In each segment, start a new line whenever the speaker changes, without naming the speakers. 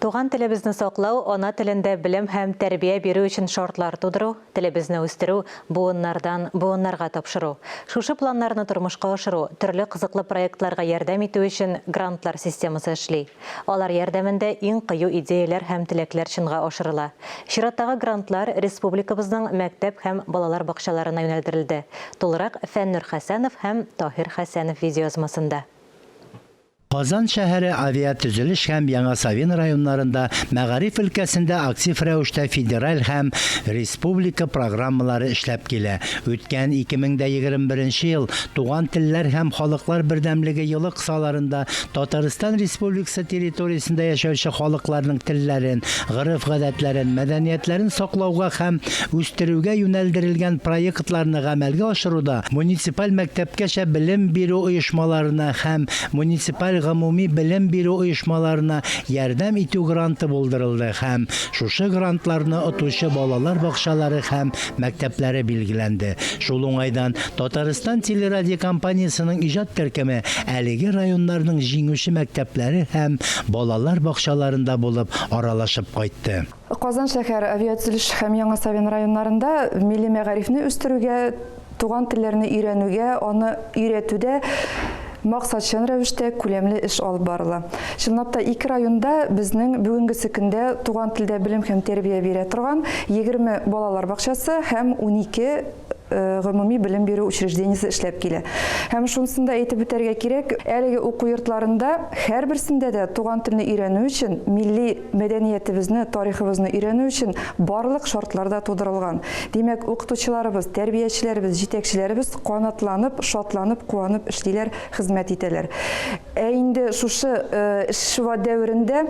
Туган телебезне саклау, ана телендә белем һәм тәрбия бирү өчен шартлар тудыру, телебезне үстерү, буыннардан буыннарга тапшыру. Шушы планнарны тормышка ашыру, төрле кызыклы проектларга ярдәм итү өчен грантлар системасы эшли. Алар ярдәмендә иң кыю идеяләр һәм теләкләр чынга ашырыла. Чираттагы грантлар республикабызның мәктәп һәм балалар бакчаларына юнәлдерелде. Тулырак Фәннур Хәсәнов һәм Таһир Хәсәнов видеоязмасында.
Казан шәһәре Авиатөзелеш һәм Яңа Савин районнарында мәгариф өлкәсендә актив рәвештә федераль һәм республика программалары эшләп килә. Үткән 2021 ел Туган телләр һәм халыклар бердәмлеге елы кысаларында Татарстан Республикасы территориясендә яшәүче халыкларның телләрен, гореф-гадәтләрен, мәдәниятләрен саклауга һәм үстерүгә юнәлдерелгән проектларны гамәлгә ашыруда муниципаль мәктәпкәчә белем бирү оешмаларына һәм муниципаль гомуми белем бирү оешмаларына ярдәм итү гранты булдырылды һәм шушы грантларны отучы балалар бакчалары һәм мәктәпләре билгеләнде. Шул уңайдан Татарстан телерадиокомпаниясенең иҗат төркеме әлеге районнарның җиңүче мәктәпләре һәм балалар бакчаларында булып аралашып кайтты.
Казан шәһәре Авиатөзелеш һәм Яңа Савин районнарында милли мәгарифне үстерүгә, туган телләрне өйрәнүгә, аны өйрәтүдә максатчан рәвештә күләмле эш алып барыла. Чынлап та, ике районда безнең бүгенгесе көндә туган телдә белем һәм тәрбия бирә торган 20 балалар бакчасы һәм 12 гомуми белем бирү учреждениесе эшләп килә. Һәм шунысын да әйтеп үтәргә кирәк, әлеге уку йортларында һәрберсендә дә туган телне өйрәнү өчен, милли мәдәниятебезне, тарихыбызны өйрәнү өчен барлык шартлар да тудырылган. Димәк, укытучыларыбыз, тәрбиячеләребез, җитәкчеләребез канатланып, шатланып, куанып эшлиләр, хезмәт итәләр. Ә инде шушы эш дәверендә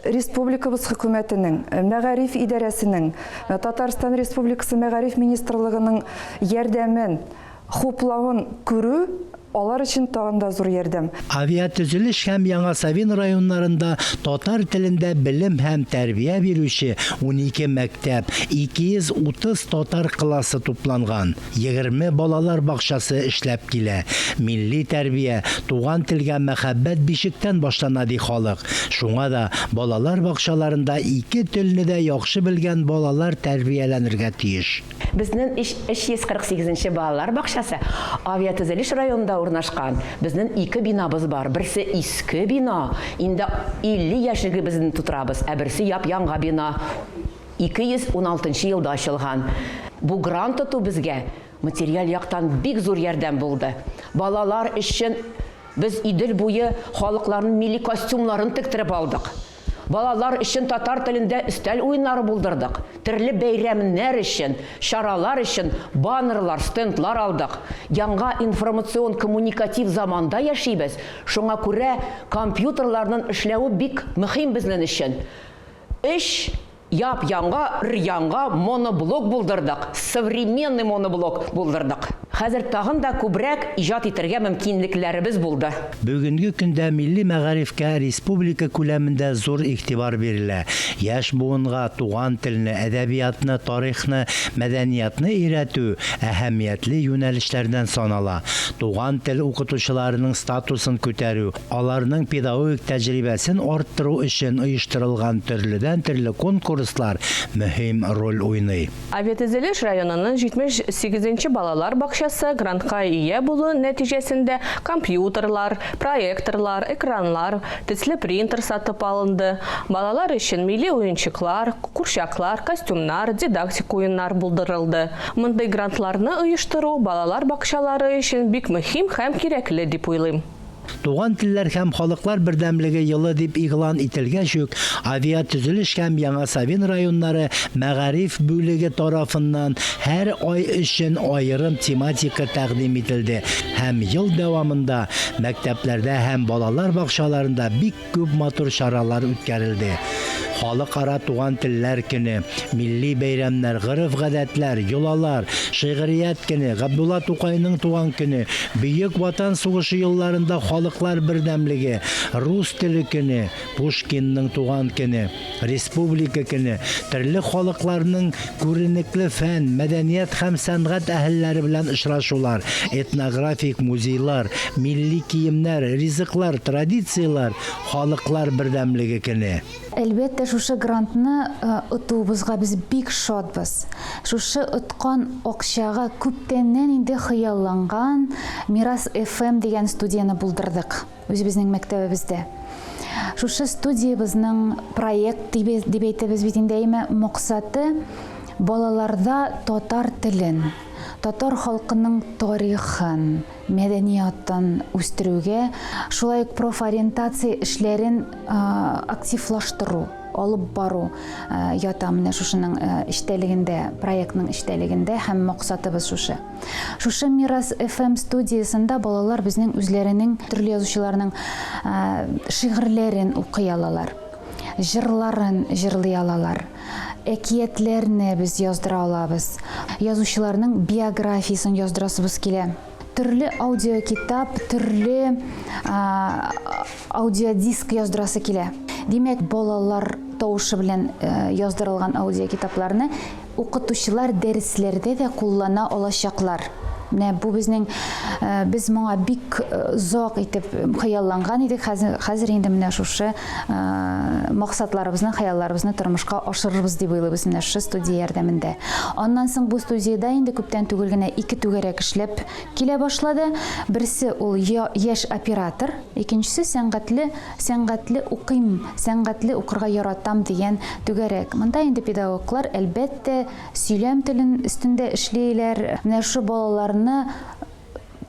республикабыз хөкүмәтенең, мәгариф идарәсенең, Татарстан Республикасы Мәгариф министрлыгының ярдәмен, хуплавын күрү алар өчен тагын да зур ярдәм.
Авиатөзелеш һәм Яңа Савин районнарында татар телендә белем һәм тәрбия бирүче 12 мәктәп, 230 татар классы тупланган. 20 балалар бакчасы эшләп килә. Милли тәрбия, туган телгә мәхәббәт бишектән башлана, ди халык. Шуңа да балалар бакчаларында ике телне дә яхшы белгән балалар тәрбияләнергә тиеш.
Безнен 348 нче балалар бакчасы Авиатөзелеш районында урнашкан. Безнен ике бинабыз бар. Берсе иске бина, инде 50 яшьлегебезне тутырабыз, ә берсе яп-яңа бина. 216 нчы елда ачылган. Бу грант тоту безгә материаль яктан бик зур ярдәм булды. Балалар өчен без Идел буе халыкларының милли костюмнарын тектереп алдык. Балалар өчен татар телендә өстәл уеннары булдырдык. Төрле бәйрәмнәр өчен, чаралар өчен баннерлар, стендлар алдык. Яңа информацион-коммуникатив заманда яшибез, шуңа күрә компьютерларның эшләве бик мөһим безнең өчен. Өч яп-яңа, өр-яңа моноблок булдырдык, современный моноблок булдырдык. Хәзер тагын да күбрәк иҗат итәргә мөмкинлекләребез булды.
Бүгенге көндә милли мәгарифкә республика күләмендә зур игътибар бирелә. Яшь буынга туган телне, әдәбиятны, тарихны, мәдәниятны өйрәтү әһәмиятле юнәлешләрдән санала. Туган тел укытучыларының статусын күтәрү, Аларның педагогик тәҗрибәсен арттыру өчен оештырылган төрледән-төрле конкурслар мөһим роль уйный.
Авиатөзелеш районының 78 нче балалар бакчасы грантка ия булу нәтиҗәсендә компьютерлар, проекторлар, экраннар, төсле принтер сатып алынды, балалар өчен милли уенчыклар, курчаклар, костюмнар, дидактик уеннар булдырылды. Мондый грантларны оештыру балалар бакчалары өчен бик мөһим һәм кирәкле дип уйлыйм.
Туган телләр һәм халыклар бердәмлеге елы дип игълан ителгәч үк, Авиатөзелеш һәм Яңа Савин районнары мәгариф бүлеге тарафыннан һәр ай өчен аерым тематика тәкъдим ителде һәм ел дәвамында мәктәпләрдә һәм балалар бакчаларында бик Күп матур чаралар үткәрелде. Халыкара туган телләр көне, милли бәйрәмнәр, гореф-гадәтләр, йолалар, шигърият көне, Габдулла Тукайның туган көне, Бөек Ватан сугышы елларында халыклар бердәмлеге, рус теле көне, Пушкинның туган көне, Республика көне, төрле халыкларның күренекле фән, мәдәният һәм сәнгать әһелләре белән очрашулар, этнографик музейлар, милли киемнәр, ризыклар, традицияләр, халыклар бердәмлеге көне.
Әлбәттә, шушы грантны отуыбызга без бик шатбыз. Шушы откан акчага күптәннән инде хыялланган Мирас FM дигән студияне булдырдык үзебезнең мәктәбебездә. Шушы студиябезнең проект дип, дип әйтәбез бит инде, әйме, максаты балаларда татар телен, татар халкының тарихын, мәдәниятын үстерүгә, шулай ук профориентация эшләрен активлаштыру, алып бару ята менә шушының эчтәлегендә, проектның эчтәлегендә һәм максатыбыз шушы. Шушы Мирас FM студиясендә балалар безнең үзләренең төрле язучыларның шигырьләрен укый алалар, җырларын җырлый алалар, әкиятләрне без яздыра алабыз, язучыларның биографиясен яздырасыбыз килә. Төрле аудиокитап, төрле аудиодиск яздырасы килә. Димәк, балалар тавышы белән яздырылган аудиокитапларны укытучылар дәресләрдә дә куллана алачаклар. Менә бу безнең, без моңа бик озак итеп хыялланган идек. Хәзер, хәзер инде менә шушы максатларыбызны, хыялларыбызны тормышка ашырырбыз дип уйлыйбыз менә шушы студия ярдәмендә. Аннан соң бу студиядә инде күптән түгел генә ике түгәрәк эшләп килә башлады. Берсе ул яшь оператор, икенчесе сәнгатьле, сәнгатьле укыйм, сәнгатьле укырга яратам дигән түгәрәк. Монда инде педагоглар, әлбәттә, сөйләм телен өстендә эшлиләр. Менә шушы балаларны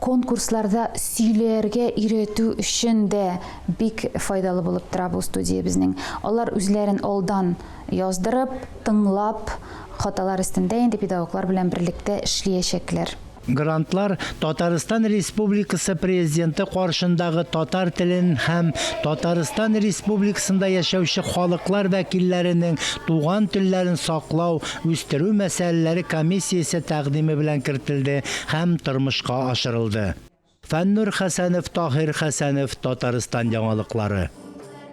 конкурсларда сөйләргә өйрәтү өчен дә бик файдалы булып тора бу студия безнең. Алар үзләрен алдан яздырып, тыңлап, хаталар өстендә инде педагоглар белән берлектә эшлиячәкләр.
Грантлар Татарстан Республикасы Президенты каршындагы татар телен һәм Татарстан Республикасында яшәүче халыклар вәкилләренең туган телләрен саклау, үстерү мәсьәләләре комиссиясе тәкъдиме белән кертелде һәм тормышка ашырылды. Фәннур Хәсәнов, Таһир Хәсәнов, Татарстан яңалыклары.